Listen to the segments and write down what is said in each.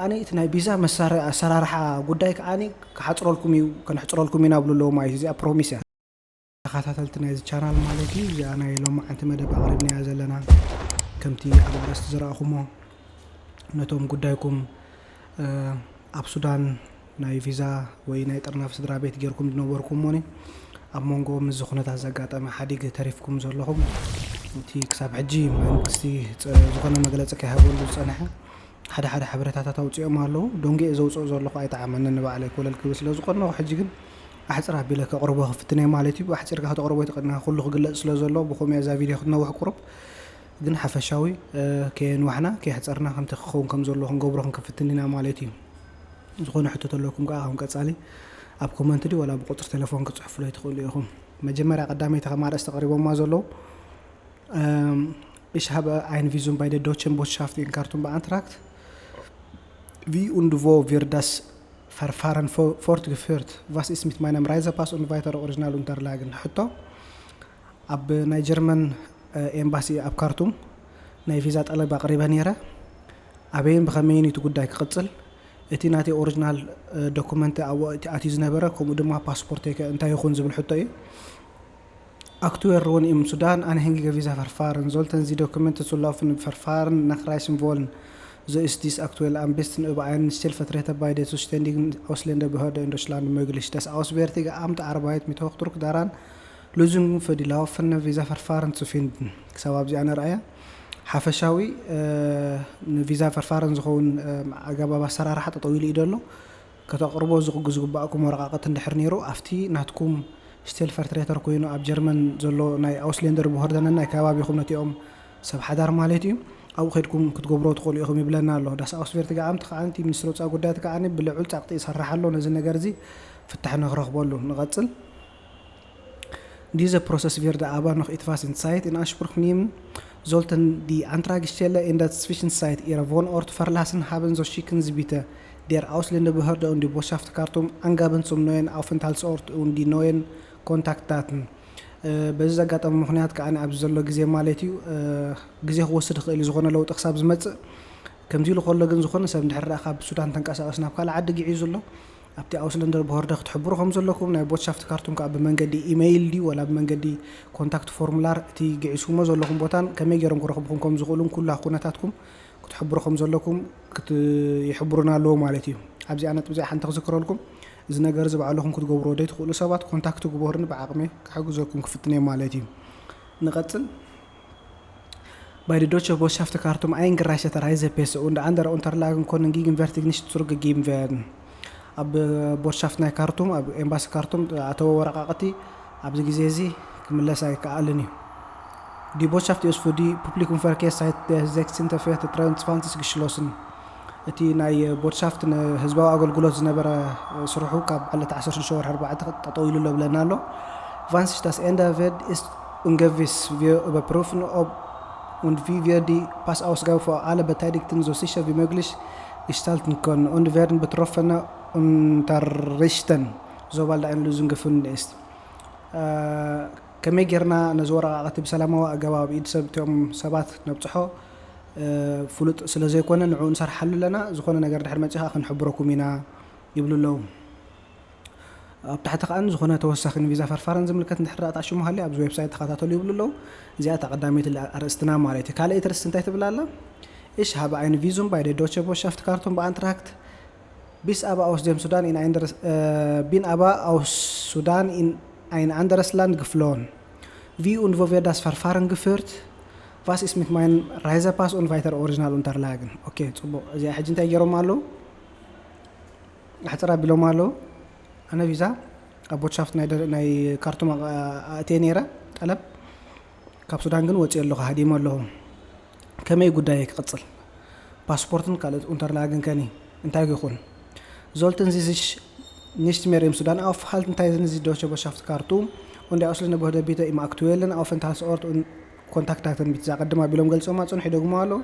ኣነ እቲ ናይ ቪዛ መሳረ ኣሰራርሓ ጉዳይ ከዓኒ ክሓፅረልኩም እዩ፣ ከነሕፅረልኩም ኢና ብሉ ኣለዉ ማለት እዩ። እዚኣ ፕሮሚስ እያ። ተኸታተልቲ ናይዚ ቻናል ማለት እዩ፣ እዚኣ ናይ ሎማዓንቲ መደብ ኣቕሪብናያ ዘለና። ከምቲ ኣብ ኣርእስቲ ዝረኣኹሞ፣ ነቶም ጉዳይኩም ኣብ ሱዳን ናይ ቪዛ ወይ ናይ ጥርናፍ ስድራ ቤት ጌርኩም ዝነበርኩም ሞኒ፣ ኣብ መንጎ ምስዚ ኩነታት ዘጋጠመ ሓዲግ ተሪፍኩም ዘለኹም፣ እቲ ክሳብ ሕጂ መንግስቲ ዝኾነ መግለፂ ከይሃበሉ ዝፀንሐ ሓደ ሓደ ሓበሬታታት ኣውፅኦም ኣለዉ። ደንጊየ ዘውፅኦ ዘለኹ ኣይጠዓመንን ንባዕለይ ኮለል ክብል ስለ ዝቆነኹ፣ ሕጂ ግን ኣሕፅር ኣቢለ ከቕርቦ ክፍትነ ማለት እዩ። ኣሕፂርካ ከተቕርቦ ይትቐድና፣ ኩሉ ክግለፅ ስለ ዘሎ ብኸምኡ እያ እዛ ቪድዮ ክትነውሕ ቁሩብ። ግን ሓፈሻዊ ከየንዋሕና ከየሕፀርና ከምቲ ክኸውን ከም ዘለዎ ክንገብሮ ክንክፍትን ኢና ማለት እዩ። ዝኾነ ሕቶ ተለኩም ከዓ ከም ቀፃሊ ኣብ ኮመንት ድዩ ዋላ ብቁፅሪ ቴሌፎን ክፅሕፉለይ ትኽእሉ ኢኹም። መጀመርያ ቀዳመይቲ ከም ኣርእስቲ ቀሪቦማ ዘለዉ፣ Ich habe ein Visum bei der Deutschen Botschaft in Khartoum beantragt. Wie und wo wird das Verfahren fortgeführt? Was ist mit meinem Reisepass und weitere Originalunterlagen? ሕቶ፣ ኣብ ናይ ጀርመን ኤምባሲ ኣብ ካርቱም ናይ ቪዛ ጠለብ ኣቕሪበ ነይረ። ኣበይን ብኸመይን እቲ ጉዳይ ክቕጽል? እቲ ናተይ ኦሪጂናል ዶኩመንት ኣብ ወቕቲ ኣትዩ ዝነበረ፣ ከምኡ ድማ ፓስፖርተይ ከ እንታይ ይኹን ዝብል ሕቶ እዩ። Aktuell wohne im Sudan, anhängige Visa-Verfahren. Sollten Sie Dokumente zu laufenden Verfahren nachreichen wollen, so ist dies aktuell am besten über einen Stellvertreter bei der zuständigen Ausländerbehörde in Deutschland möglich. Das Auswärtige Amt arbeitet mit Hochdruck daran, Lösungen für die laufenden Visa-Verfahren zu finden. ክሳብ ኣብዚኣ ንርኣያ። ሓፈሻዊ ንቪዛ ፈርፋርን ዝኸውን ኣገባብ ኣሰራርሓ ጠጠው ኢሉ እዩ ዘሎ። ከተቕርቦ ዝግ- ዝግባእኩም ወረቃቕቲ እንድሕር ነይሩ፣ ኣብቲ ናትኩም ስቴል ፈርትሬተር ኮይኑ ኣብ ጀርመን ዘሎ ናይ ኣውስሌንደር ብሆርደንን ናይ ከባቢኹም ነቲኦም ሰብ ሓዳር ማለት እዩ፣ ኣብኡ ከድኩም ክትገብሮ ትኽእሉ ኢኹም ይብለና ኣሎ። ዳስ ኣውስቤርት ገኣምቲ ከዓንቲ ሚኒስትሪ ወፃኢ ጉዳያት ከዓኒ ብልዑል ጸቕጢ ይሰርሕ ኣሎ ነዚ ነገር እዚ ፍታሕ ንክረኽበሉ። ንቐጽል። Diese Prozess wird aber noch etwas in Zeit in Anspruch nehmen. Sollten die Antragsteller in der Zwischenzeit ihren Wohnort verlassen haben, so schicken Sie bitte der Ausländerbehörde und die Botschaft Khartoum Angaben zum neuen Aufenthaltsort und die neuen Kontaktdaten. በዚ ዘጋጠመ ምኽንያት ከዓ ኣብዚ ዘሎ ግዜ ማለት እዩ፣ ግዜ ክወስድ ይኽእል እዩ ዝኾነ ለውጢ ክሳብ ዝመፅእ። ከምዚ ኢሉ ከሎ ግን ዝኾነ ሰብ እንድሕር ደኣ ካብ ሱዳን ተንቀሳቐስ ናብ ካልእ ዓዲ ግዒዙ ኣሎ፣ ኣብቲ ኣውስለንደር ብሆርደ ክትሕብሩ ከም ዘለኩም፣ ናይ ቦትሻፍት ካርቱም ከዓ ብመንገዲ ኢመይል ድዩ ወላ ብመንገዲ ኮንታክት ፎርሙላር እቲ ግዒዝኩሞ ዘለኹም ቦታን ከመይ ገይሮም ክረኽብኹም ከም ዝኽእሉን ኩላ ኩነታትኩም ክትሕብሩ ከም ዘለኩም ክት- ይሕብሩና ኣለዉ ማለት እዩ። ኣብዚኣ ነጥቢ እዚኣ ሓንቲ ክዝክረልኩም፣ እዚ ነገር እዚ ባዕልኹም ክትገብርዎ ዘይትኽእሉ ሰባት ኮንታክት ግበሩኒ፣ ብዓቕሚ ክሕግዘኩም ክፍትን እየ ማለት እዩ። ንቐጽል። Bei der Deutsche Botschaft Khartoum eingereichte Reisepässe und andere Unterlagen können gegenwärtig nicht zurückgegeben werden. ኣብ ቦትሻፍት ናይ ካርቱም፣ ኣብ ኤምባሲ ካርቱም ኣተወ ወረቃቕቲ ኣብዚ ግዜ እዚ ክምለስ ኣይከኣልን እዩ። Die Botschaft ist für die Publikumverkehr seit der sechzehnten vierten dreiundzwanzig geschlossen. እቲ ናይ ቦትሻፍት ንህዝባዊ ኣገልግሎት ዝነበረ ስርሑ ካብ ዕለት ዓሰርተ ሽዱሽተ ወርሒ ኣርባዕተ ጠጠው ኢሉ ኣሎ ብለና ኣሎ። Wann sich das ändern wird, ist ungewiss. Wir überprüfen, ob und wie wir die Passausgabe für alle Beteiligten so sicher wie möglich gestalten können und werden Betroffene unterrichten, sobald eine Lösung gefunden ist. ከመይ ጌርና ነዚ ወረቃቕቲ ብሰላማዊ ኣገባብ ኣብ ኢድ ሰብ እቲኦም ሰባት ነብፅሖ ፍሉጥ ስለ ዘይኮነ ንዕኡ ንሰርሓሉ ኣለና። ዝኾነ ነገር ድሕር መፂኻ ክንሕብረኩም ኢና ይብሉ ኣለዉ። ኣብ ታሕቲ ከኣ ዝኾነ ተወሳኺ ንቪዛ ፈርፋረን ዝምልከት እንድሕር ደኣ ተኣሽሙ ሃልዩ ኣብዚ ዌብሳይት ተኸታተሉ ይብሉ ኣለዉ። እዚኣ እታ ቀዳመይቲ ኣርእስትና ማለት እዩ። ካልኣይቲ ኣርእስቲ እንታይ ትብል ኣላ? Ich habe ein Visum bei der Deutsche Botschaft Khartoum beantragt. Bis aber aus dem Sudan in ein anderes, äh, bin aber aus Sudan in ein anderes Land geflohen. Wie und wo wird das Verfahren geführt? Was ist mit meinem Reisepass und weitere Originalunterlagen? ኦኬ፣ ጽቡቕ። እዚኣ ሕጂ እንታይ ገይሮም ኣለዉ? ኣሕጽር ኣቢሎም ኣለዉ። ኣነ ቪዛ ኣብ ቦትሻፍት ናይ ደ- ናይ ካርቱም ኣቕ- ኣእትየ ነይረ ጠለብ። ካብ ሱዳን ግን ወፅየ ኣለኹ፣ ሃዲመ ኣለኹ። ከመይ ጉዳየይ ክቕፅል? ፓስፖርትን ካልኦት ኡንተርላግን ከኒ እንታይ ይኹን? Sollten Sie sich nicht mehr im Sudan aufhalten, teilen Sie Deutsche Botschaft Khartoum und der Ausländerbehörde bitte im aktuellen Aufenthaltsort und Kontaktdaten bitte. እዛ ቀድም ኣቢሎም ገልጾማ ጽንሑ ይደግሞ ኣለዉ።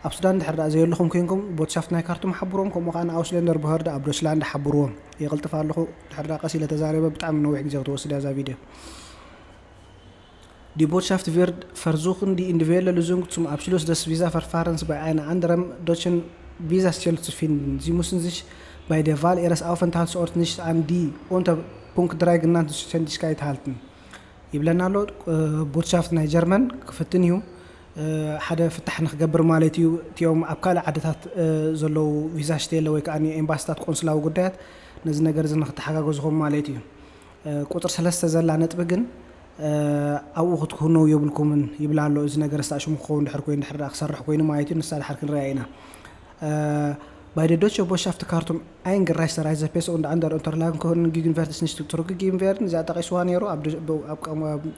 ኣብ ሱዳን ድሕር ደኣ ዘየለኹም ኮይንኩም ቦትሻፍት ናይ ካርቱም ሓብሮም፣ ከምኡ ከኣ ንኣውስሌንደር ብህርድ ኣብ ዶችላንድ ሓብርዎም። የቕልጥፍ ኣለኹ፣ ድሕር ደኣ ቀስ ኢለ ተዛሪበ ብጣዕሚ ነዊሕ ግዜ ክትወስድ እያ እዛ ቪድዮ። Die Botschaft wird versuchen, die individuelle Lösung zum Abschluss des Visa-Verfahrens bei einer anderen deutschen Visa stellt zu finden. Sie müssen sich bei der Wahl Ihres Aufenthaltsorts nicht an die unter Punkt drei genannten Zuständigkeit halten ይብለና ኣሎ። ቦትሻፍት ናይ ጀርመን ክፍትን እዩ ሓደ ፍታሕ ንክገብር ማለት እዩ። እቲኦም ኣብ ካልእ ዓድታት ዘለዉ ቪዛ ሽቴለ ወይ ከዓ ኤምባስታት ቆንስላዊ ጉዳያት ነዚ ነገር እዚ ንክተሓጋገዝኹም ማለት እዩ። ቁፅር ሰለስተ ዘላ ነጥቢ ግን ኣብኡ ክትክህነው የብልኩምን ይብላ ኣሎ። እዚ ነገር ዝተኣሽሙ ክኸውን ድሕር ኮይኑ ድሕር ክሰርሕ ኮይኑ ማለት እዩ። ንሳ ድሓር ክንሪኣ ኢና። Bei der Deutsche Botschaft Khartoum eingereichte Reisepässe und andere Unterlagen können gegenwärtig nicht zurückgegeben werden። እዚኣ ጠቂስዋ ነይሩ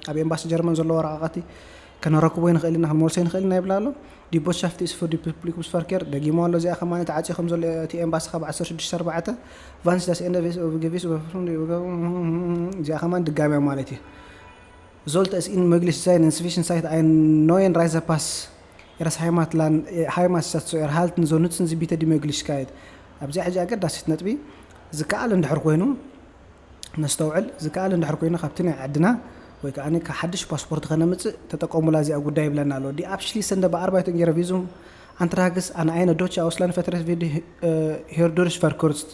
ኣብ ኤምባሲ ጀርመን ዘሎ ወረቃቀቲ ከነረክቦ ይንኽእል ኢና ክንመልሶ ይንኽእል ኢና ይብላ ኣሎ። Die Botschaft ist für die Publikumsverkehr ደጊሞ ኣሎ። እዚኣ ከማን ተዓፅዩ ከም ዘሎ እቲ ኤምባሲ ካብ ዓሰርተ ሽዱሽተ ኣርባዕተ wann das Ende gewiss እዚኣ ከማን ድጋሚያ ማለት እዩ። Sollte es Ihnen möglich sein, inzwischen Zeit einen neuen Reisepass Ihres Heimatland, Heimatstadt zu erhalten, so nutzen Sie bitte die Möglichkeit. ኣብዚ ሕጂ ኣገዳሲት ነጥቢ ዝከኣል እንድሕር ኮይኑ ነስተውዕል፣ ዝከኣል እንድሕር ኮይኑ ካብቲ ናይ ዓድና ወይ ከዓ ሓድሽ ፓስፖርት ከነምፅእ ተጠቀሙላ እዚኣ ጉዳይ ይብለና ኣሎ። Die abschließende Bearbeitung Ihrer Visum Antrags an eine deutsche Auslandsvertretung wird hierdurch verkürzt።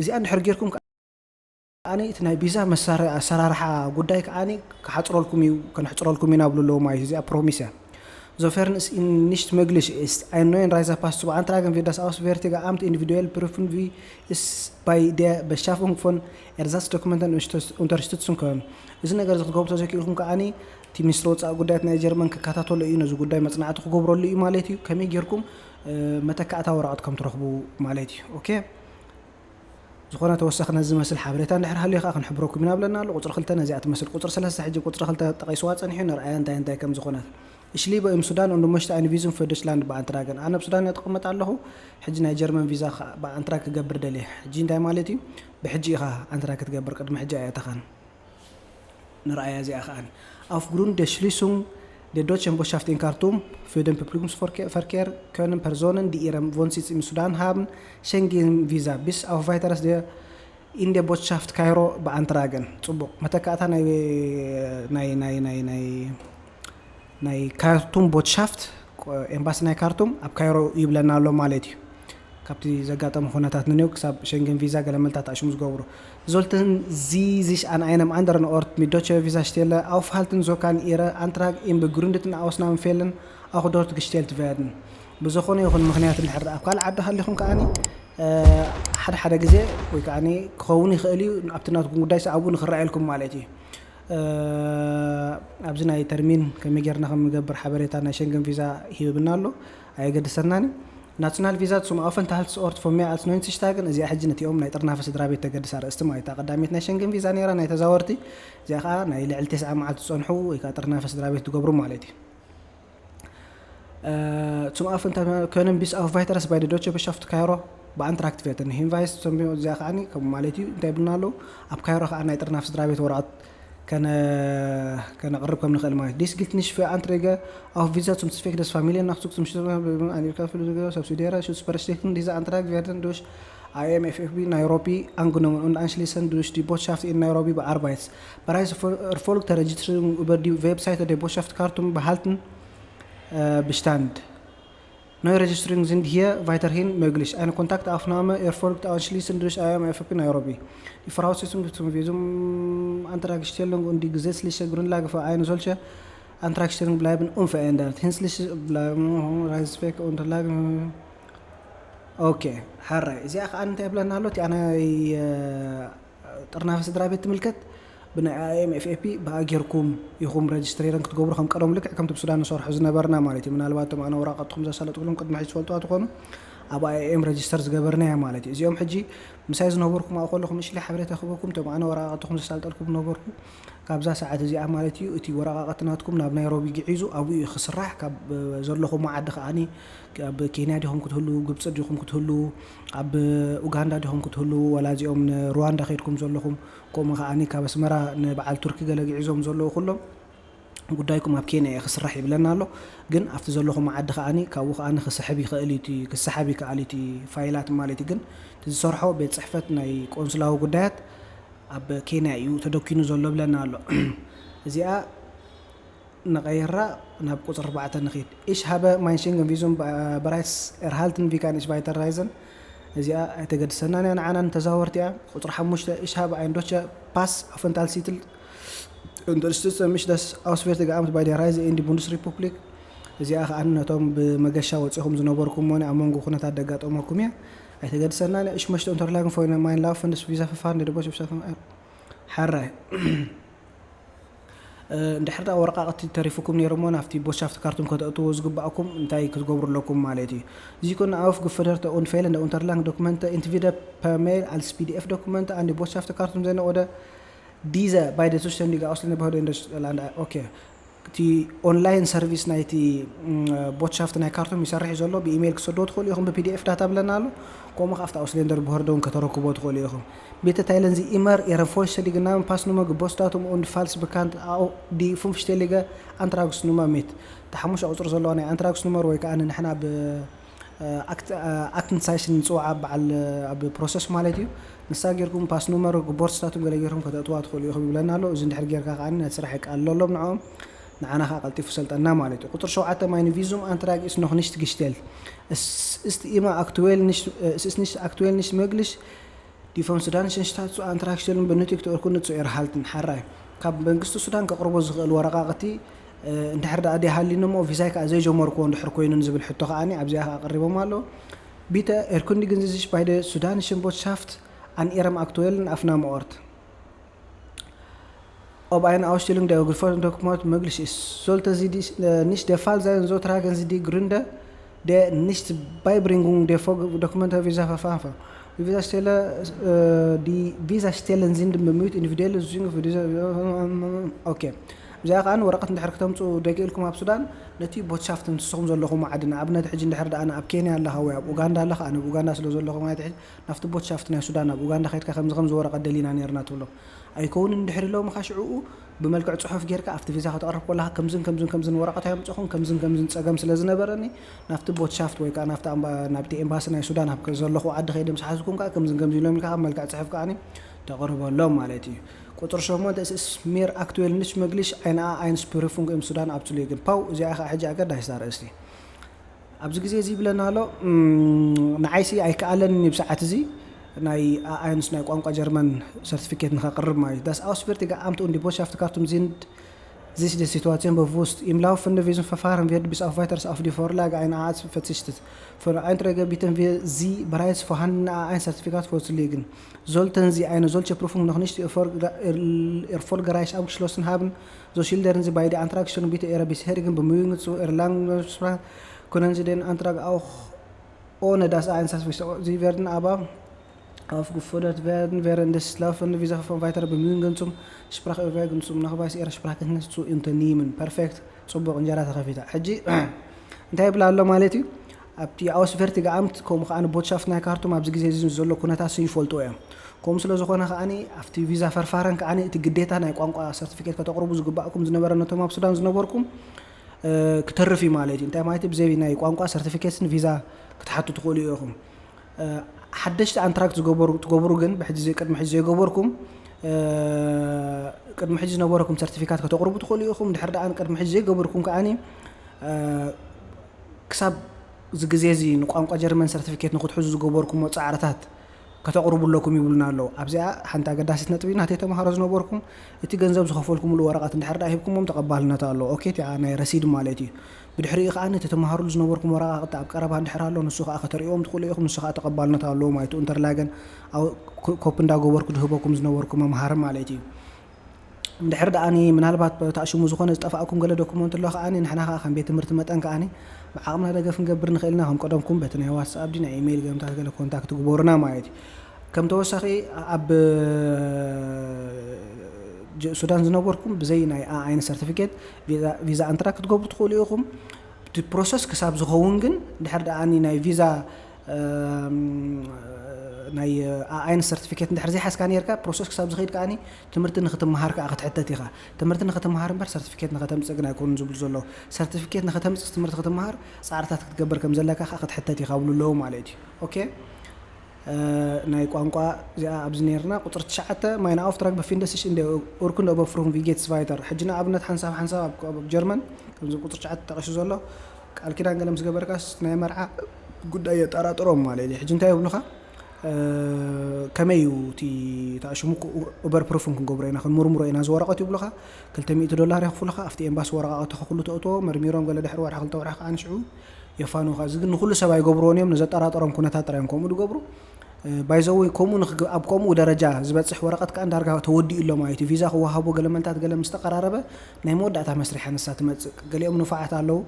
እዚኣ እንድሕር ጌርኩም ከዓኒ እቲ ናይ ቪዛ መሳርሒ ኣሰራርሓ ጉዳይ ከዓኒ ክሓፅረልኩም እዩ፣ ከነሕፅረልኩም ኢና ብሉ ኣለዉ ማለት እዩ። እዚኣ ፕሮሚስ እያ። Sofern es Ihnen nicht möglich ist, einen neuen Reisepass zu beantragen, wird das Auswärtige Amt individuell prüfen, wie es bei der Beschaffung von Ersatzdokumenten unterstützen können. እዚ ነገር እዚ ክትገብሩ ተዘኪእልኩም ከዓኒ እቲ ሚኒስትሪ ወፃኢ ጉዳያት ናይ ጀርመን ክከታተሎ እዩ፣ ነዚ ጉዳይ መፅናዕቲ ክገብረሉ እዩ ማለት እዩ። ከመይ ጌርኩም መተካእታ ወረቐት ከም ትረኽቡ ማለት እዩ። ኦኬ። ዝኾነ ተወሳኺ ነዚ ዝመስል ሓበሬታ እንድሕር ሃልዩ ከዓ ክንሕብረኩም ኢና ብለና ኣሎ። ቁፅሪ ክልተ ነዚኣ ትመስል። ቁፅሪ ሰለስተ ሕጂ ቁፅሪ ክልተ ጠቒስዋ ፀኒሑ፣ ንርኣያ እንታይ እንታይ ከም ዝኾነት። Ich lebe im Sudan und möchte ein Visum für Deutschland beantragen. ኣነ ኣብ ሱዳን እየ ትቕመጥ ኣለኹ። ሕጂ ናይ ጀርመን ቪዛ ከዓ ብኣንትራግ ክገብር ደልየ። ሕጂ እንታይ ማለት እዩ? ብሕጂ ኢኻ ኣንትራግ ክትገብር፣ ቅድሚ ሕጂ ኣየተኻን። ንርኣያ እዚኣ ከኣ። Aufgrund der Schließung der deutschen Botschaft in Khartoum für den Publikumsverkehr können Personen, die ihren Wohnsitz im Sudan haben, Schengen-Visa bis auf weiteres der in der Botschaft Kairo beantragen. ፅቡቕ። መተካእታ ናይ ናይ ናይ ናይ ናይ ናይ ካርቱም ቦትሻፍት ኤምባሲ ናይ ካርቱም ኣብ ካይሮ ይብለና ኣሎ ማለት እዩ። ካብቲ ዘጋጠመ ኩነታት ንኔው ክሳብ ሸንገን ቪዛ ገለ መልታት ኣሽሙ ዝገብሩ። Sollten Sie sich an einem anderen Ort mit deutscher Visastelle aufhalten, so kann Ihre Antrag in begründeten Ausnahmefällen auch dort gestellt werden. ብዝኾነ ይኹን ምኽንያት እንድሕር ኣብ ካልእ ዓዲ ሃሊኹም ከዓኒ ሓደ ሓደ ግዜ ወይ ከዓኒ ክኸውን ይኽእል እዩ፣ ኣብቲ ናትኩም ጉዳይ ሰኣቡ ንክረኣየልኩም ማለት እዩ። ኣብዚ ናይ ተርሚን ከመይ ጌርና ከም ንገብር ሓበሬታ ናይ ሸንገን ቪዛ ሂብብና ኣሎ፣ ኣየገድሰናን እዩ። Nationalvisa zum Aufenthaltsort von mehr als neunzig Tagen፣ እዚኣ ሕጂ ነቲኦም ናይ ጥርናፈ ስድራ ቤት ተገድስ ኣርእስቲ ማለት እያ። ቀዳሚት ናይ ሸንገን ቪዛ ነይራ ናይ ተዛወርቲ፣ እዚኣ ከዓ ናይ ልዕሊ ተስዓ መዓልቲ ዝፀንሑ ወይ ከዓ ጥርናፈ ስድራ ቤት ዝገብሩ ማለት እዩ። Zum Aufenthalt können bis auf weiteres bei der Deutsche Botschaft Kairo beantragt werden. Hinweis እዚኣ ከዓኒ ከም ማለት እዩ እንታይ ይብልና ኣለዉ፣ ኣብ ካይሮ ከዓ ናይ ጥርናፍ ስድራ ቤት ወረቐት ከነቕርብ ከም ንኽእል ማለት። Dies gilt nicht für Anträge auf Visa zum Zweck des Familiennachzugs, zum Schutz subsidiärer Schutzberechtigten. Diese Anträge werden durch I M F F B Nairobi angenommen und anschließend durch die Botschaft in Nairobi bearbeitet. Bereits erfolgte Registrierung über die Webseite der Botschaft Khartoum behalten Bestand. Neuregistrierungen sind hier weiterhin möglich. Eine Kontaktaufnahme erfolgt anschliessend durch I M F P Nairobi. Die Voraussetzungen zum Visumantragstellung und die gesetzliche Grundlage für eine solche Antragstellung bleiben unverändert. Hinsichtlich bleiben Reisewege, Unterlagen. Okay, ሕራይ እዚኣ ከዓ እንታይ ይብለና ኣሎ? እቲ ኣናይ ጥርናፈ ስድራ ቤት ትምልከት ብናይ I M F F P ብኣ ጌርኩም ኢኹም ረጅስትሬርን ክትገብሩ ከም ቀደሙ ልክዕ ከምቲ ብሱዳን ንሰርሖ ዝነበርና ማለት እዩ። ምናልባት እቶም ኣነ ወረቐትኩም ዘሳለጥኩሎም ቅድሚ ሕጂ ትፈልጥዋ ትኾኑ ኣብ I M ረጅስተር ዝገበርናዮ ማለት እዩ። እዚኦም ሕጂ ምሳይ ዝነበርኩም ኣብኡ ከለኹም እሽሊ ሓበሬታ ክበኩም እቶም ኣነ ወረቐትኩም ዘሳልጠልኩም ነበርኩ ካብዛ ሰዓት እዚኣ ማለት እዩ። እቲ ወረቓቐቲ ናትኩም ናብ ናይሮቢ ግዒዙ ኣብኡ እዩ ክስራሕ። ካብ ዘለኹም ዓዲ ከዓኒ ኣብ ኬንያ ዲኹም ክትህሉ፣ ግብፂ ዲኹም ክትህሉ፣ ኣብ ኡጋንዳ ዲኹም ክትህሉ፣ ዋላ እዚኦም ንሩዋንዳ ከይድኩም ዘለኹም፣ ከምኡ ከዓኒ ካብ ኣስመራ ንበዓል ቱርኪ ገለ ግዒዞም ዘለዉ ኩሎም ጉዳይኩም ኣብ ኬንያ እዩ ክስራሕ ይብለና ኣሎ። ግን ኣብቲ ዘለኹም ዓዲ ከዓኒ ካብኡ ከዓኒ ክስሕብ ይኽእል እዩ፣ ክሰሓብ ይከኣል እዩ እቲ ፋይላት ማለት እዩ። ግን እቲ ዝሰርሖ ቤት ፅሕፈት ናይ ቆንስላዊ ጉዳያት ኣብ ኬንያ እዩ ተደኪኑ ዘሎ ብለና ኣሎ። እዚኣ ንቐይራ፣ ናብ ቁፅሪ ኣርባዕተ ንኺድ። Ich habe mein Schengen-Visum bereits erhalten, wie kann ich weiterreisen? እዚኣ ኣይተገድሰናን እያ፣ ንዓና ንተዛወርቲ እያ። ቁፅሪ ሓሙሽተ፣ Ich habe einen deutschen Pass Aufenthaltstitel, unterstütze mich das Auswärtige Amt bei der Reise in die Bundesrepublik። እዚኣ ከዓ ነቶም ብመገሻ ወፂኹም ዝነበርኩም ሆነ ኣብ መንጎ ኩነታት ደጋጠመኩም እያ፣ ኣይተገድሰናን እያ። Ich möchte Unterlagen für mein laufendes Visa-Verfahren der Deutschen Stadt። ሓራይ። እንድሕር ደኣ ወረቃቅቲ ተሪፉኩም ነይሮሞ ናብቲ ቦትሻፍት ካርቱም ከተእትዎ ዝግባእኩም እንታይ ክትገብሩ ኣለኩም ማለት እዩ። Sie können auch geforderte und fehlende Unterlagen Dokumente entweder per Mail als P D F Dokumente an die Botschaft Kartum senden oder diese bei der zuständigen Ausländerbehörde in Deutschland. Okay. እቲ ኦንላይን ሰርቪስ ናይቲ ቦትሻፍት ናይ ካርቱም ይሰርሕ እዩ ዘሎ። ብኢሜይል ክሰድዎ ትኽእሉ ኢኹም፣ ብፒዲኤፍ ዳታ ብለና ኣሎ። ከምኡ ከኣ ኣብቲ ኣውስሌንደር ብሆርደ እውን ከተረክቦ ትኽእሉ ኢኹም። Bitte teilen Sie immer Ihre vollständigen Namen, Passnummer, Geburtsdatum und falls bekannt auch die fünfstellige Antragsnummer mit። እታ ሓሙሽተ ቁፅሪ ዘለዋ ናይ ኣንትራክስ ኑመር ወይ ከዓ ንሕና ብ ኣክትንሳይሽን ንፅውዓ በዓል ኣብ ፕሮሰስ ማለት እዩ። ንሳ ጌርኩም ፓስ ኑመር፣ ቦርድ ስታቱም ገለ ጌርኩም ከተእትዋ ትኽእሉ ኢኹም ይብለና ኣሎ። እዚ እንድሕር ጌርካ ከዓ ነቲ ስራሕ የቃልለሎም ንዕኦም፣ ንዓና ከዓ ቀልጢፉ ሰልጠና ማለት እዩ። ቁፅሪ ሸውዓተ፣ meine Visum-Antrag ist noch nicht gestellt. Es ist immer aktuell nicht, es ist nicht aktuell nicht möglich, die vom sudanischen Staat zu Antrag stellen benötigte Urkunde zu erhalten. ሓራይ፣ ካብ መንግስቲ ሱዳን ከቕርቦ ዝኽእል ወረቓቕቲ እንድሕር ደኣ ደይሃልዩኒ እሞ ቪዛይ ከዓ ዘይጀመርክዎ እንድሕር ኮይኑ ንዝብል ሕቶ ከዓኒ ኣብዚኣ ከዓ ኣቕሪቦም ኣለዉ። Bitte erkundigen Sie sich bei der sudanischen Botschaft an Ihrem aktuellen Aufnahmeort, ob eine Ausstellung der geforderte Dokumente möglich ist. Sollte sie dies äh, nicht der Fall sein, so tragen Sie die Gründe der Nicht-Beibringung der Vor- Dokumente Visa-Verfahren. Die Visa-Stelle, äh, die Visa-Stellen sind bemüht, individuelle Zugang für diese. Okay. እዚኣ ከዓ ወረቐት እንድሕር ክተምፅኡ ደቂልኩም ኣብ ሱዳን ነቲ ቦትሻፍት ንስኹም ዘለኹም ዓዲ፣ ንኣብነት ሕጂ እንድሕር ደኣ ኣብ ኬንያ ኣለኻ ወይ ኣብ ኡጋንዳ ኣለኻ፣ ኣነ ኣብ ኡጋንዳ ስለ ዘለኹ ማለት ሕጂ ናብቲ ቦትሻፍት ናይ ሱዳን ኣብ ኡጋንዳ ከይድካ ከምዚ ከምዚ ወረቐት ደሊና ነርና ትብሎም። ኣይከውንን እንድሕር ኢሎምኻ ሽዕኡ ብመልክዕ ጽሑፍ ጌርካ ኣብቲ ቪዛ ከተቕርብ ከለኻ ከምዝን ከምዝን ከምዝን ወረቐት ኣየምጽኹን፣ ከምዝን ከምዝን ጸገም ስለ ዝነበረኒ ናብቲ ቦትሻፍት ወይ ከዓ ናብቲ ኣምባ-፣ ናብቲ ኤምባሲ ናይ ሱዳን ኣብ ዘለኹ ዓዲ ከይደ ምስ ሓዝኩም ከዓ ከምዝን ከምዝን ኢሎም ኢልካ ኣብ መልክዕ ጽሑፍ ከዓኒ ተቕርበሎም ማለት እዩ። ቁጽሪ ሸሞንተ፣ es ist mir aktuell nicht möglich, eine A eins Prüfung im Sudan abzulegen. ፓው፣ እዚኣ ከዓ ሕጂ ኣገዳሲት ኣርእስቲ። ኣብዚ ግዜ እዚ ይብለና ኣሎ፣ እም፣ ንዓይሲ ኣይከኣለንን እዩ ብሰዓት እዚ ናይ ኣኣይንስ ናይ ቋንቋ ጀርመን ሰርቲፊኬት ንኸቕርብ ማለት እዩ። Das Auswärtige Amt und die Botschaft Khartoum sind sich der Situation bewusst. Im laufenden Visumverfahren wird bis auf Weiteres auf die Vorlage einer A eins verzichtet. Für Einträge bitten wir Sie, bereits vorhandene A eins Zertifikat vorzulegen. Sollten Sie eine solche Prüfung noch nicht erfolg-, er-, erfolgreich abgeschlossen haben, so schildern Sie bei der Antragstellung bitte Ihre bisherigen Bemühungen zu erlangen. Können Sie den Antrag auch ohne das Einsatzverständnis. Sie werden aber aufgefordert werden, während des laufenden Visa von weitere Bemühungen zum Sprachübung zum Nachweis Ihrer Sprachkenntnis zu unternehmen. Perfekt. ጽቡቕ፣ እንጀራ ተኸፊታ። ሕጂ እንታይ ይብላ ኣሎ ማለት እዩ? ኣብቲ ኣውስቨርቲገ ኣምት ከምኡ ከዓ ቦትሻፍት ናይ ካርቱም ኣብዚ ግዜ እዚ ዘሎ ኩነታት ይፈልጡ እዮም። ከምኡ ስለ ዝኾነ ከዓኒ ኣብቲ ቪዛ ፈርፋረን ከዓኒ እቲ ግዴታ ናይ ቋንቋ ሰርቲፊኬት ከተቕርቡ ዝግባእኩም ዝነበረ ነቶም ኣብ ሱዳን ዝነበርኩም እ፣ ክተርፍ እዩ ማለት እዩ። እንታይ ማለት እዩ? ብዘይ ናይ ቋንቋ ሰርቲፊኬትን ቪዛ ክትሓቱ ትኽእሉ ኢኹም። እ፣ ሓደሽቲ ኣንትራክት ዝገበሩ፣ ትገብሩ ግን ብሕጂ ዘይ-፣ ቅድሚ ሕጂ ዘይገበርኩም፣ እ፣ ቅድሚ ሕጂ ዝነበረኩም ሰርቲፊካት ከተቕርቡ ትኽእሉ ኢኹም። ድሕሪ ደኣ ቅድሚ ሕጂ ዘይገበርኩም ከዓኒ፣ እ፣ ክሳብ እዚ ግዜ እዚ ንቋንቋ ጀርመን ሰርቲፊኬት ንክትሕዙ ዝገበርኩሞ ጻዕርታት ከተቕርቡ ኣለኩም ይብሉና ኣለዉ። ኣብዚኣ ሓንቲ ኣገዳሲት ነጥቢ፣ ናተይ ተምሃሮ ዝነበርኩም እቲ ገንዘብ ዝኸፈልኩምሉ ወረቐት እንድሕር ደኣ ሂብኩሞም ተቐባልነት ኣለዎ። ኦኬ፣ እቲኣ ናይ ረሲድ ማለት እዩ። ብድሕሪኡ ከኣ እቲ ተምሃሩሉ ዝነበርኩም ወረቓቕቲ ኣብ ቀረባ እንድሕር ኣሎ፣ ንሱ ከኣ ከተርእዮም ትኽእሉ ኢኹም፣ ንሱ ከኣ ተቐባልነት ኣለዎ ማለት እዩ። ኡንተርላገን ኣብ ኮ-፣ ኮፕ እንዳገበርኩ ዝህበኩም ዝነበርኩ መምሃሪ ማለት እዩ። እንድሕር ደኣኒ ምናልባት ተኣሽሙ ዝኾነ ዝጠፋእኩም ገለ ዶኩመንት ኣሎ ከኣኒ፣ ንሕና ከኣ ከም ቤት ትምህርቲ መጠን ከኣኒ ብዓቕምና ደገፍ ክንገብር ንኽእል ኢና። ከም ቀደምኩም በቲ ናይ ዋትስኣፕ ድዩ ናይ ኢሜይል ገምታት ገለ ኮንታክት ግበሩና ማለት እዩ። ከም ተወሳኺ ኣብ ጀ-፣ ሱዳን ዝነበርኩም ብዘይ ናይ ኣኣይን ሰርቲፊኬት ቪዛ፣ ቪዛ ኣንትራ ክትገብሩ ትኽእሉ ኢኹም። እቲ ፕሮሰስ ክሳብ ዝኸውን ግን ድሕር ደኣኒ ናይ ቪዛ እም፣ ናይ ኣኣይን ሰርቲፊኬት እንድሕር ዘይሓዝካ ኔርካ፣ ፕሮሰስ ክሳብ ዝኸይድ ከኣኒ ትምህርቲ ንክትመሃር ከኣ ክትሕተት ኢኻ። ትምህርቲ ንክትመሃር እምበር ሰርቲፊኬት ንኸተምጽእ ግን ኣይኮኑን ዝብሉ ዘለዉ። ሰርቲፊኬት ንኸተምጽእ ትምህርቲ ክትመሃር ጻዕርታት ክትገብር ከም ዘለካ ከኣ ክትሕተት ኢኻ ይብሉ ኣለዉ ማለት እዩ። ኦኬ? ናይ ቋንቋ እዚኣ ኣብዚ ነርና። ቁፅሪ ትሽዓተ፣ meine Auftrag befindet sich in der Urkunde über Prüfung wie geht's weiter። ሕጂ ንኣብነት ሓንሳብ ሓንሳብ ኣብ ጀርመን ከምዚ ቁፅሪ ትሽዓተ ተጠቂሱ ዘሎ ቃል ኪዳን ገለ ምስ ገበርካስ ናይ መርዓ ጉዳይ የጠራጥሮም ማለት እዩ። ሕጂ እንታይ ይብሉኻ? ከመይ እዩ እቲ ተኣሽሙ? Überprüfung ክንገብሮ ኢና፣ ክንምርምሮ ኢና እዚ ወረቐት ይብሉኻ። ክልተ ሚእቲ ዶላር የኽፍሉኻ። ኣብቲ ኤምባሲ ወረቓቕትኻ ኩሉ ተእትዎ፣ መርሚሮም ገለ ድሕሪ ወርሒ ክልተ ወርሒ ከዓ ንሽዑ የፋንውኻ። እዚ ግን ንኹሉ ሰብ ኣይገብርዎን እዮም፣ ንዘጠራጠሮም ኩነታት ጥራይ እዮም ከምኡ ዝገብሩ። ባይዘወይ ከምኡ ኣብ ከምኡ ደረጃ ዝበፅሕ ወረቐት ከዓ እንዳርጋ ተወዲኡ ኣሎ ማለት እዩ። ቪዛ ክወሃቦ ገለ መልታት ገለ ምስ ተቐራረበ ናይ መወዳእታ መስሪሓ ንሳ ትመፅእ። ገሊኦም ንፉዓት ኣለዉ።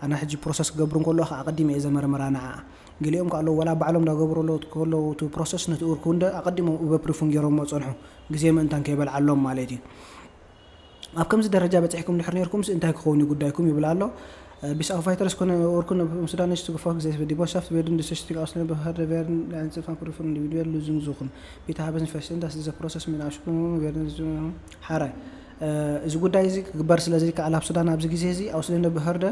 ኣነ ሕጂ ፕሮሰስ ክገብር እንከሎ ከዓ ኣቐዲመ እየ ዘመርምራ ንዓ። ገሊኦም ከዓ ኣለዉ ዋላ ባዕሎም እንዳገበሩ ኣለዉ ከለዉ እቲ ፕሮሰስ ነቲ ኡርኩንደ ኣቐዲሞም Überprüfung ገይሮሞ ፀንሑ፣ ግዜ ምእንታን ከይበልዓሎም ማለት እዩ። ኣብ ከምዚ ደረጃ በፂሕኩም ድሕር ነርኩምስ እንታይ ክኸውን እዩ ጉዳይኩም ይብል ኣሎ። Bis auf weiteres können Urkunden vom Sudan nicht zugefragt, die Botschaft werden die Sichtig ausländer Behörde werden einzelfall prüfen individuell Lösung suchen. Bitte haben Sie verstehen, dass dieser Prozess mit Anspruch werden ሓራይ እዚ ጉዳይ እዚ ክግበር ስለ ዘይከኣል ኣብ ሱዳን ኣብዚ ግዜ እዚ ኣውስሌንደ ብህርደ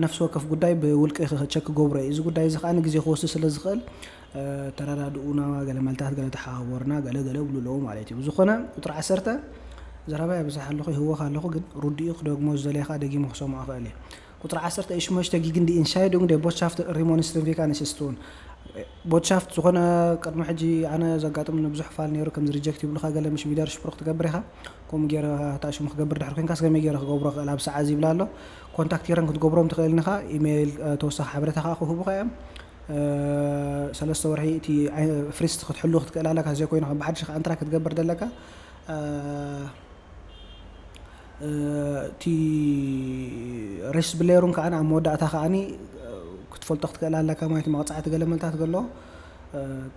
ነፍሲ ወከፍ ጉዳይ ብውልቂ ቸክ ክገብሮ እዩ። እዚ ጉዳይ እዚ ከዓ ግዜ ክወስድ ስለ ዝኽእል ተረዳድኡና፣ ገለ መልታት ገለ ተሓባበሩና፣ ገለ ገለ ይብሉ ኣለዉ ማለት እዩ። ብዝኾነ ቁፅሪ ዓሰርተ ዘረባ የብዝሕ ኣለኹ፣ ይህወኽ ኣለኹ፣ ግን ርዲኡ ክደግሞ ዝደለየ ከዓ ደጊሙ ክሰምዖ ክእል እየ። ቁፅሪ ዓሰርተ፣ Ich möchte gegen die Entscheidung der Botschaft Remonstranz Vegan Institun። ቦትሻፍት ዝኾነ ቅድሚ ሕጂ ኣነ ዘጋጥም ንብዙሕ ፋል ነይሩ፣ ከምዚ ሪጀክት ይብሉኻ፣ ገለ ምሽ ቪደር ሽፕሩክ ትገብር ኢኻ፣ ከምኡ ገይረ ተኣሽሙ ክገብር ድሕር ኮንካስ ከመይ ገይረ ክገብሮ ክእል ኣብ ሰዓ እዚ ይብላ ኣሎ። ኮንታክት ገይረን ክትገብሮም ትኽእል ኢኻ። ኢሜይል ተወሳኺ ሓበሬታ ከዓ ክህቡኻ እዮም። ሰለስተ ወርሒ እቲ ፍሪስት ክትሕሉ ክትክእል ኣለካ፣ ዘይኮይኑ ከም ብሓድሽ ከዓ እንትራ ክትገብር ደለካ። እቲ ሬስ ብሌሩን ከዓ ኣብ መወዳእታ ከዓ ክትፈልጦ ክትክእል ኣለካ ማለት እዩ። መቕፃዕቲ ገለ መልታት ገሎ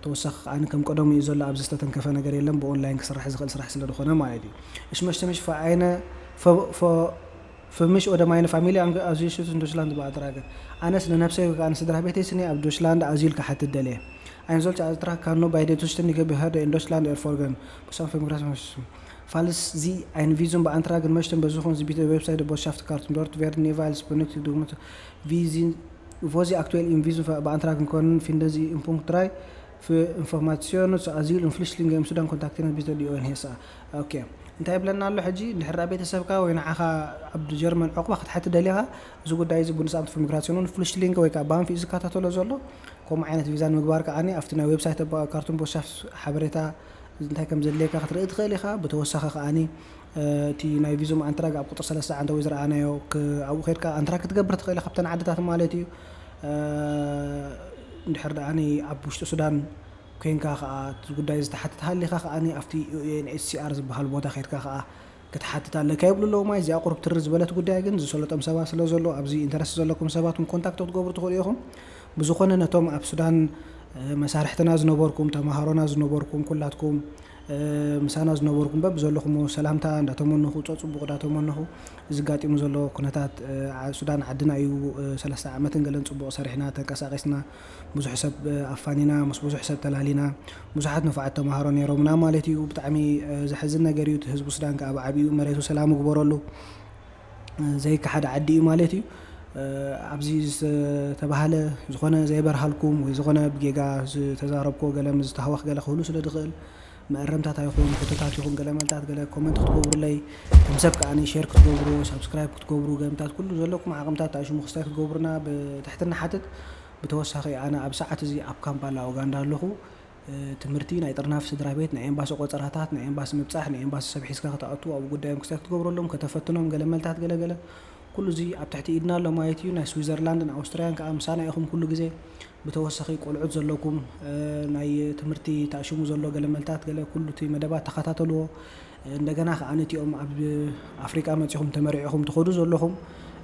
ተወሳኺ ከዓ ከም ቀደሙ እዩ ዘሎ። ኣብዚ ዝተተንከፈ ነገር የለን። ብኦንላይን ክስራሕ ዝኽእል ስራሕ ስለ ዝኾነ ማለት እዩ። Ich möchte mich für eine für mich oder meine Familie engagieren in Deutschland beantragen። ኣነስ ንነብሰይ ወይ ከዓ ንስድራ ቤተይ ስኒ ኣብ ዶችላንድ ኣዚል ክሓትት ደልየ። Ein solcher Antrag kann nur bei der zuständigen Behörde in Deutschland erfolgen. Besonders für Migration. Falls Sie ein Visum beantragen möchten, besuchen Sie bitte die Website der Botschaft Khartoum. Dort werden jeweils benötigte Dokumente, wie Sie, wo Sie aktuell ein Visum beantragen können, finden Sie im Punkt drei für Informationen zu Asyl und Flüchtlinge im Sudan. Kontaktieren bitte die U N H C R. ኦኬ፣ እንታይ ይብለና ኣሎ ሕጂ? እንድሕር ደኣ ቤተሰብካ ወይ ንዓኻ ኣብ ጀርመን ዕቑባ ክትሓቲ ደሊኻ፣ እዚ ጉዳይ እዚ ቡንደስኣምት ፎር ሚግራሲዮን ውን ፍሉሽትሊንግ ወይ ከዓ ባንፍ እዩ ዝከታተሎ ዘሎ። ከምኡ ዓይነት ቪዛ ንምግባር ከዓኒ ኣብቲ ናይ ዌብሳይት ኣባ-፣ ካርቱም ቦሻፍት ሓበሬታ እንታይ ከም ዘድልየካ ክትርኢ ትኽእል ኢኻ። ብተወሳኺ ከዓኒ፣ እ፣ እቲ ናይ ቪዙም ኣንትራግ ኣብ ቁፅሪ ሰለስተ ዓንተ ወይ ዝረኣናዮ ክ-፣ ኣብኡ ከድካ ኣንትራግ ክትገብር ትኽእል ኢኻ፣ ኣብተን ዓድታት ማለት እዩ። እ፣ እንድሕር ደኣኒ ኣብ ውሽጢ ሱዳን ኮይንካ ከኣ እቲ ጉዳይ እዚ ትሓትት ሃሊኻ ከኣኒ ኣብቲ ዩ ኤን ኤች ሲ ኣር ዝበሃል ቦታ ከድካ ከኣ ክትሓትት ኣለካ ይብሉ ኣለዉ። ማይ እዚኣ ቁሩብ ትርር ዝበለት ጉዳይ ግን ዝሰለጦም ሰባት ስለ ዘለዉ ኣብዚ ኢንተረስት ዘለኩም ሰባት እውን ኮንታክት ክትገብሩ ትኽእሉ ኢኹም። ብዝኾነ ነቶም ኣብ ሱዳን፣ እ፣ መሳርሕትና ዝነበርኩም፣ ተማሃሮና ዝነበርኩም፣ ኩላትኩም፣ እ፣ ምሳና ዝነበርኩም በብዘለኹምዎ ሰላምታ እንዳተመነኹ፣ ጸጽቡቕ እንዳተመነኹ፣ እዚ ጋጢሙ ዘሎ ኩነታት፣ እ፣ ዓ-፣ ሱዳን ዓድና እዩ። እ፣ ሰለስተ ዓመትን ገለን ጽቡቕ ሰሪሕና፣ ተንቀሳቒስና፣ ብዙሕ ሰብ፣ እ፣ ኣፋኒና፣ ምስ ብዙሕ ሰብ ተላሊና፣ ብዙሓት ንፉዓት ተማሃሮ ነይሮምና ማለት እዩ። ብጣዕሚ፣ እ፣ ዘሕዝን ነገር እዩ። እቲ ህዝቢ ሱዳን ከኣ ብዓቢኡ መሬቱ ሰላም ይግበረሉ። እ፣ ዘይከሓድ ዓዲ እዩ ማለት እዩ። እ፣ ኣብዚ ዝተባህለ ዝኾነ ዘይበርሃልኩም ወይ ዝኾነ ብጌጋ ዝተዛረብክዎ ገለ ምስ ዝተሃወኽ ገለ ክህሉ ስለ ዝኽእል፣ መእረምታት ኣይኹን፣ ሕቶታት ይኹን፣ ገለ መልታት ገለ ኮመንት ክትገብሩለይ፣ ከም ሰብ ከኣ ሼር ክትገብሩ፣ ሳብስክራይብ ክትገብሩ፣ ገምታት ኩሉ ዘለኩም ዓቕምታት ተኣሽሙ ክስታይ ክትገብሩና ብትሕትና ሓትት። ብተወሳኺ ኣነ ኣብ ሰዓት እዚ ኣብ ካምፓላ ኡጋንዳ ኣለኹ። እ፣ ትምህርቲ፣ ናይ ጥርናፍ ስድራ ቤት፣ ናይ ኤምባሲ ቆጸራታት፣ ናይ ኤምባሲ ምብጻሕ፣ ናይ ኤምባሲ ሰብ ሒዝካ ክትኣቱ፣ ኣብኡ ጉዳዮም ክስታይ ክትገብረሎም፣ ከተፈትኖም፣ ገለ መልታት ገለ ገለ፣ ኩሉ እዚ ኣብ ትሕቲ ኢድና ኣሎ ማለት እዩ። ናይ ስዊዘርላንድን ኣውስትርያን ከኣ ምሳና ኢኹም ኩሉ ግዜ። ብተወሳኺ ቆልዑት ዘለኩም፣ እ፣ ናይ ትምህርቲ ተኣሽሙ ዘሎ ገለ መልታት ገለ ኩሉ እቲ መደባት ተኸታተልዎ። እ፣ እንደገና ከኣ ነቲኦም ኣብ ኣፍሪቃ መጺኹም ተመሪዕኹም ትኸዱ ዘለኹም፣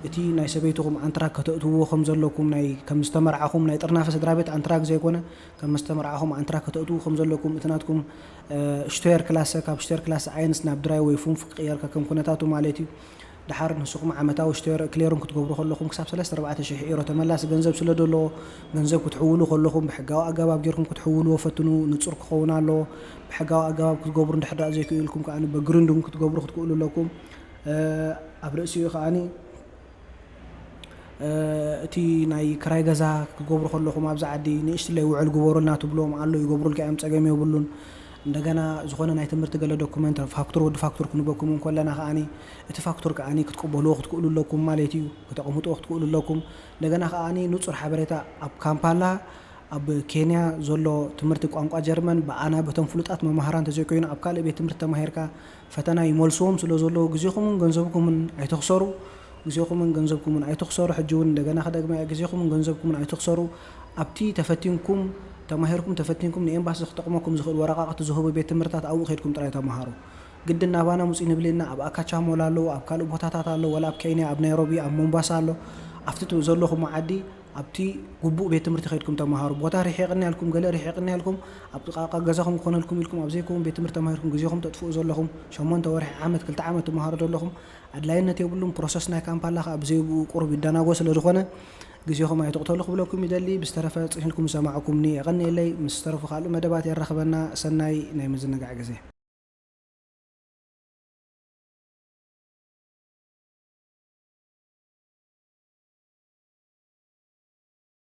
እቲ ናይ ሰበይትኹም ኣንትራግ ከተእትውዎ ከም ዘለኩም፣ ናይ ከም ዝተመርዓኹም፣ ናይ ጥርናፈ ስድራ ቤት ኣንትራግ ዘይኮነ፣ ከም ዝተመርዓኹም ኣንትራግ ከተእትዉ ከም ዘለኩም፣ እቲ ናትኩም፣ እ፣ ሽቶየር ክላሰ፣ ካብ ሽቶየር ክላሰ ኣይንስ ናብ ድራይ ወይ ፉንፍ ክቕየር ከከም ኩነታቱ ማለት እዩ። ደሓር ንስኹም ዓመታዊ ሽቶየር ክሌሩን ክትገብሩ ከለኹም ክሳብ ሰለስተ ኣርባዕተ ሽሕ ኤሮ ተመላሲ ገንዘብ ስለ ዘለዎ፣ ገንዘብ ክትሕውሉ ከለኹም ብሕጋዊ ኣገባብ ጌርኩም ክትሕውልዎ ፈትኑ። ንጹር ክኸውን ኣለዎ። ብሕጋዊ ኣገባብ ክትገብሩ እንድሕር ደኣ ዘይክእልኩም ከኣ በግሪንዱም ክትገብሩ ክትክእሉ ኣለኩም። እ፣ ኣብ ርእሲኡ ከኣኒ እቲ ናይ ክራይ ገዛ ክገብሩ ከለኹም ኣብዚ ዓዲ ንእሽትለይ ውዕል ግበሩልና ትብልዎም ኣሎ፣ ይገብሩልካ እዮም፣ ጸገም የብሉን። እንደገና ዝኾነ ናይ ትምህርቲ ገለ ዶኩመንት ፋክቱር ወዲ ፋክቱር ክንበኩም እንከለና ከኣኒ እቲ ፋክቱር ከኣኒ ክትቅበልዎ ክትክእሉ ኣለኩም ማለት እዩ፣ ክተቐምጥዎ ክትክእሉ ኣለኩም። እንደገና ከኣኒ ንጹር ሓበሬታ ኣብ ካምፓላ ኣብ ኬንያ ዘሎ ትምህርቲ ቋንቋ ጀርመን ብኣና በቶም ፍሉጣት መማህራን ተዘይኮይኑ ኣብ ካልእ ቤት ትምህርቲ ተማሂርካ ፈተና ይመልስዎም ስለ ዘለዉ ግዜኹምን ገንዘብኩምን ኣይትኽሰሩ። ግዜኹምን ገንዘብኩምን ኣይትኽሰሩ። ሕጂ እውን እንደገና ክደግማ እየ፣ ግዜኹምን ገንዘብኩምን ኣይትኽሰሩ። ኣብቲ ተፈቲንኩም ተማሂርኩም ተፈቲንኩም ንኤምባሲ ክጠቕመኩም ዝኽእል ወረቓቕቲ ዝህቡ ቤት ትምህርትታት ኣብኡ ከይድኩም ጥራይ ተማሃሩ። ግድን ናባና ሙጺ ንብል ኢና። ኣብ ኣካቻሞል ኣለዉ፣ ኣብ ካልእ ቦታታት ኣለዉ፣ ወላ ኣብ ኬንያ ኣብ ናይሮቢ ኣብ ሞምባሳ ኣሎ። ኣብቲ ዘለኹም ዓዲ ኣብቲ ግቡእ ቤት ትምህርቲ ከይድኩም ተማሃሩ። ቦታ ርሒቕና ኢልኩም፣ ገለ ርሒቕና ኢልኩም፣ ኣብ ጥቓ ገዛኹም ክኾነልኩም ኢልኩም ኣብ ዘይከውን ቤት ትምህርቲ ተማሂርኩም ግዜኹም ተጥፍኡ ዘለኹም፣ ሸሞንተ ወርሒ፣ ዓመት፣ ክልተ ዓመት ትመሃሩ ዘለኹም ኣድላይነት የብሉን። ፕሮሰስ ናይ ካምፓላ ከኣ ብዘይብኡ ቁሩብ ይደናጎ ስለ ዝኾነ ግዜኹም ኣይትቕተሉ ክብለኩም ይደሊ። ብዝተረፈ ጽን ኢልኩም ዝሰማዕኩምኒ የቐንየለይ። ምስ ዝተረፉ ካልእ መደባት የራኽበና። ሰናይ ናይ ምዝንጋዕ ግዜ።